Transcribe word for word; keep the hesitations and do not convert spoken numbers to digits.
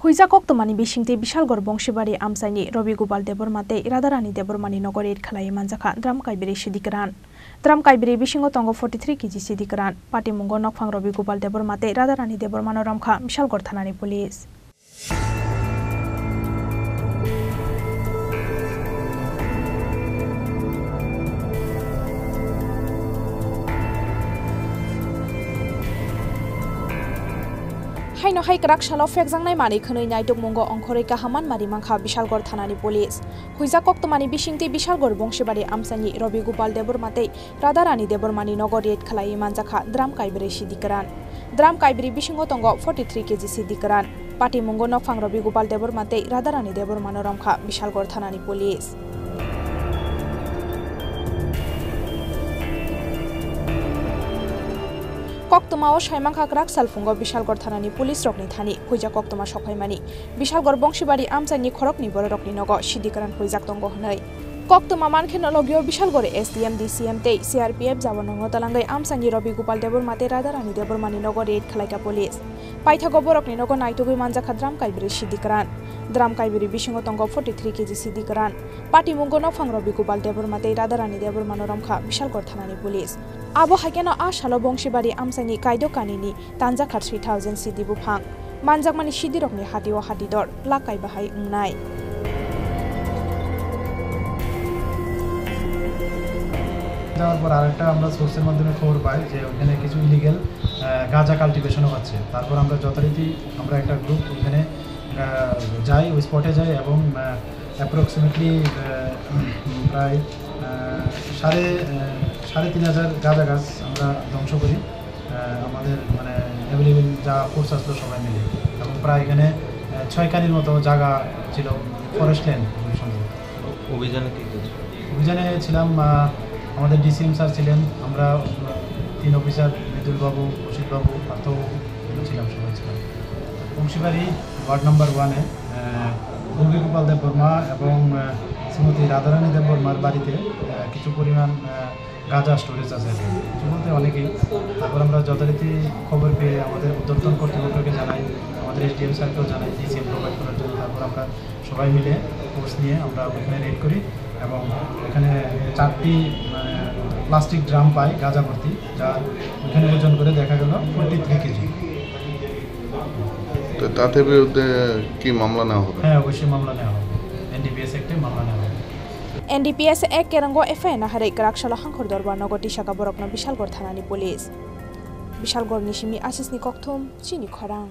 Huijak koktwmani bisingtwi Bishalgarh Bongsibari amchaini Robi Gopal Debbarma tei Radharani Debbarmani nogo raid khlaiwi manjakha drum kaibri sidi kwran. Drum kaibri bisingo tongo forty three K G sidi kwran. Patimungo nokphang Robi Gopal Debbarma tei Radharani Debbarmano romkha Bishalgarh thanani police. Haino hai kwrak salo phekjaknai manwi khwnwi naitukmungo ongkhorwi kaham manma ri mankha Bishalgarh thanani police. Huijak koktwmani bisingtwi Bishalgarh Bongsibari amchaini Robi Gopal Debbarma tei Radharani Debbarmani nogo raid khlaiwi manjakha drum kaibri sidi kwran. Drum kaibri bisingo tongo forty three K G sidi kwran. Patimungo nokphang Robi Gopal Debbarma tei Radharani Debbarmano romkha Bishalgarh thanani police. Koktwmao saimankha kwrak salphungo Bishalgarh thanani police rokni thani huijak koktwma sokphaimani. Bishalgarh Bongsibari amchaini khoroknwi bororokni nogo sidi kwran huijak tongo hwnwi. Koktwma mankhe no logio Bishalgarh S D M, D C M tei C R P F jawanrokno twlangwi amchaini Robi Gopal Debbarma tei Radharani Debbarmani nogo raid khlaikha police. Paithago borokni nogo naitugwi manjakha drum kaibri sidi kwran. Drum kaibri bisingo tongo forty three K G sidi kwran. Patimungo nokphang Robi Gopal Debbarma tei Radharani Debbarmano romkha Bishalgarh thanani police. Abo haikheno a salo Bongsibari amchaini Kaido Kanini tanjakha three thousand sidi buphang. Manjakmani sidirokni hatio hati dor lak kai bahai wngnai. যাওয়ার পর আরেকটা আমরা সোর্সের মাধ্যমে খবর পাই যে ওখানে কিছু ইলিগ্যাল গাঁজা কাল্টিভেশনও হচ্ছে। তারপর আমরা যথারীতি আমরা একটা গ্রুপ ওখানে আহ, যাই, ওই স্পটে যাই এবং অ্যাপ্রক্সিমেটলি প্রায় আহ, সাড়ে আহ, সাড়ে তিন হাজার গাঁজা গাছ আমরা ধ্বংস করি। আহ, আমাদের মানে অ্যাভেলেবল যা ফোর্স আসলো সবাই মিলে, এবং প্রায় এখানে আহ, ছয় কানির মতো জায়গা ছিল, ফরেস্ট ল্যান্ড। অভিযানে কি কি ছিল? অভিযানে ছিলাম, আহ, আমাদের ডিসিএম স্যার ছিলেন, আমরা আহ, তিন অফিসার, মৃদুল বাবু, কৌশিক বাবু, পার্থ বাবু, ছিলাম, সবাই ছিলাম। বংশীবাড়ি ওয়ার্ড নাম্বার ওয়ানে আহ, রবি গোপাল দেব বর্মা এবং আহ, শ্রীমতী রাধারানী দেব বর্মার বাড়িতে আহ, কিছু পরিমাণ আহ, গাঁজা স্টোরেজ আছে আর কি। কিছু বলতে অনেকেই। তারপর আমরা যথারীতি খবর পেয়ে আমাদের ঊর্ধ্বতন কর্তৃপক্ষকে জানাই, আমাদের এসডিএম স্যারকেও জানাই, ডিসিএম প্রোভাইড করার জন্য। তারপর আমরা সবাই মিলে ফোর্স নিয়ে আমরা ওখানে রেড করি এবং এখানে চারটি মানে প্লাস্টিক ড্রাম পাই গাঁজা ভর্তি, যা ওখানে ওজন করে দেখা গেল ফোর্টি থ্রি কেজি। তো তাদের বিরুদ্ধে কি মামলা নেওয়া হবে? হ্যাঁ, অবশ্যই মামলা নেওয়া হবে, এনডিপিএস অ্যাক্টে মামলা নেওয়া হবে। এনডিপিএস এক কেরাঙ্গো FIR naharwi kwrak salo Hangkhor Dorbar nogo tisaka borokno Bishalgarh thanani police. Bishalgarhni simi Asisni kokthum, chini khorang.